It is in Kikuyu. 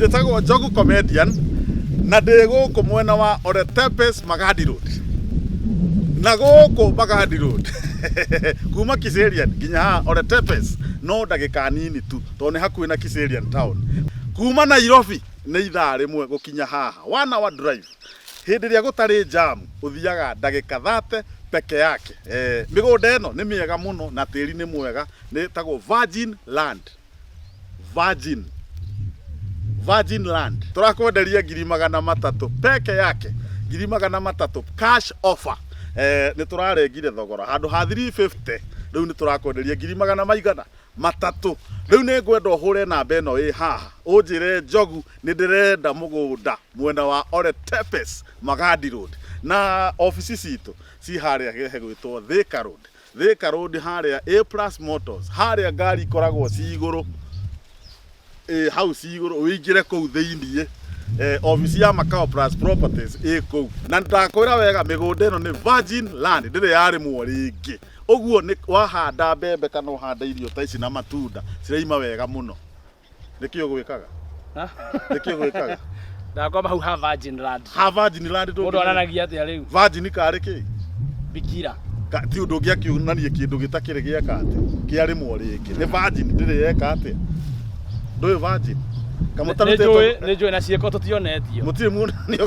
Njĩtagwo Njogu Comedian na ndĩ gũkũ mwena wa Oretepes Magadi Road. Na gũkũ Magadi Road kuma Kiserian nginya haha Oretepes no ndagĩka nini tu tondũ nĩ hakuhĩ na Kiserian town. Kuma Nairobi nĩ ithaa rĩmwe gũkinya haha, one hour drive. Hĩndĩ ĩrĩa gũtarĩ jam ũthiaga ndagĩka thate peke yake. Eh, mĩgũnda ĩno nĩ mĩega mũno na tĩri nĩ mwega, nĩ ĩtagwo virgin land. Virgin. Virgin land. Tũrakwenderia 300,000 peke yake. 300,000 cash offer. Eh, nĩ tũrarengire thogora handũ ha 350 rĩu nĩ tũrakwenderia ngiri magana maigana matatũ. Rĩu nĩ ngwenda ũhũre namba ĩno ĩ haha ũnjĩre Njogu nĩ ndĩrenda mũgũnda mwena wa Oretepes Magadi Road, na obici citũ ci harĩa hegwĩtwo Thika Road. Thika Road harĩa A Plus Motors, harĩa ngari ikoragwo ci igũrũ, ĩ hau ci igũrũ, ũingĩre kũu thĩiniĩ. Eh, obici ya Makao Plus Properties ĩ kũu, na ndakwĩra wega mĩgũnda ĩno nĩ virgin land, ndĩrĩ yarĩmwo rĩngĩ. Ũguo nĩ wahanda mbembe kana ũhande irio ta ici na matunda ciraima wega mũno. Nĩkĩ ũgwĩkaga? Nĩkĩ ũgwĩkaga? Ndakoma hau ha Virgin Land. Ha Virgin Land. Mũndũ araragia atĩa rĩu? Virgin karĩ kĩ? Bikira. Ka, ti ũndũ ũngĩakĩonania kĩndũ gĩtakĩrĩ gĩeka atĩ kĩarĩmwo rĩngĩ. Nĩ virgin ndĩrĩ yeka atĩa? Ndũĩ virgin? Kamũtarutĩtwo. Nĩ njũĩ na ciĩko tũtionetio. Mũtirĩ muonanio.